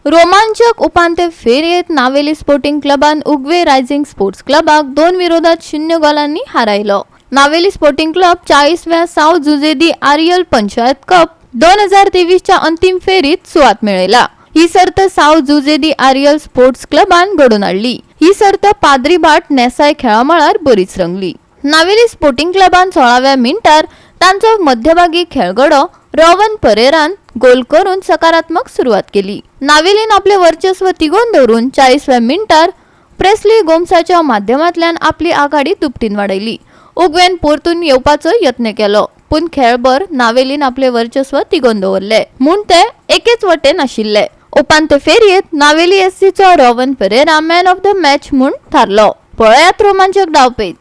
रोमांचक उपांत्य फेरयेत नावेली स्पोर्टिंग क्लबान उगवे रायझिंग स्पोर्ट्स क्लबाक 2-0 गोलांनी हारायलो. नावेली स्पोर्टिंग क्लब 40व्या साव जुजेदी आरियल पंचायत कप 2023च्या अंतिम फेरीत सुवात मेळयला. ही सर्त साव जुजेदी आरियल स्पोर्ट्स क्लबान घडोवन हाडली. ही सर्त पाद्रीभाट नेसाय खेळामळार बरीच रंगली. नावेली स्पोर्टिंग क्लबान 16व्या मिनटार तांचो मध्यभागी खेळगडो रोवन परेरान गोल करून सकारात्मक सुरवात केली. नावेलीन आपले वर्चस्व तिगोवन दवरून 40व्या मिनटार प्रेस्ली गोम्साच्या माध्यमांतल्यान आपली आघाडी दुपटीन वाडयली. उगवेन परतून येवपाचो यत्न केलो, पूण खेळभर नावेलीन आपले वर्चस्व तिगोवन दवरले म्हूण ते एकेच वटेन आशिल्ले. उपांत्य फेरयेत Navelim एससीचो Rowan Pereira man of the match म्हूण थारलो. पळयात रोमांचक डावपेच.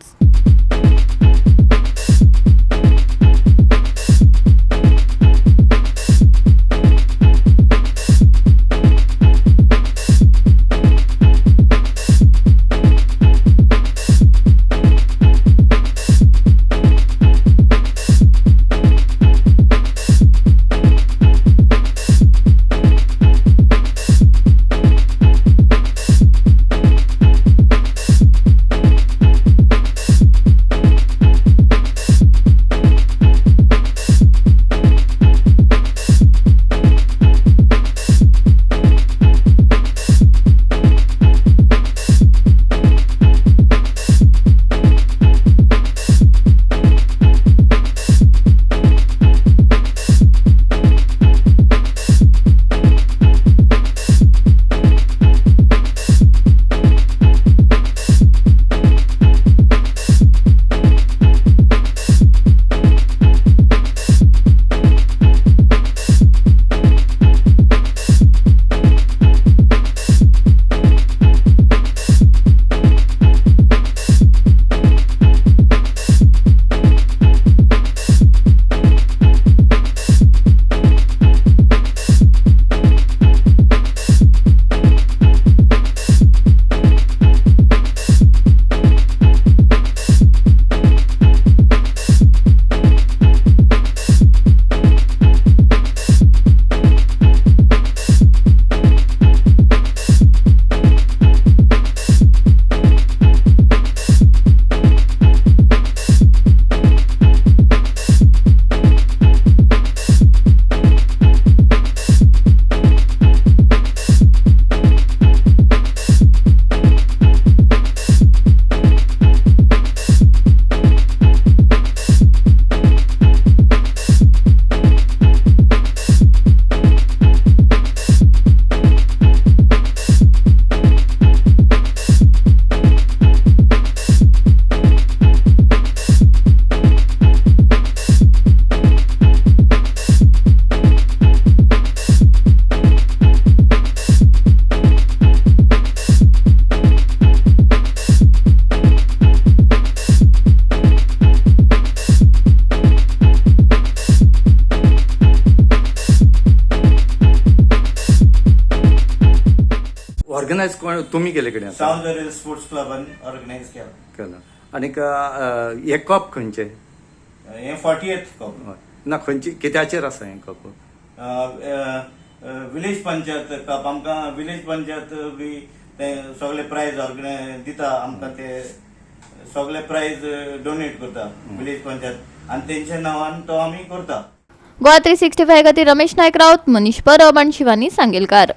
ऑर्गनायज कोण तुमी केले कडेन आसा सावंद रेल स्पोर्ट्स क्लबान ऑर्गनायज केला. केला. आनीक हे कप खंयचे? हे 40th cup. हय. ना, खंयचे कित्याचेर आसा हें कप? Village panchayat cup. आमकां विलेज पंचायत बी ते सगळे प्रायज ऑर्गनायज दिता आमकां, ते सगळे प्रायज डोनेट करता विलेज पंचायत आनी तेंच्या नांवान तो आमी करता. गोवा 365 खातीर रमेश नायक राऊत, मनीष परब आणि शिवानी सांगेलकार.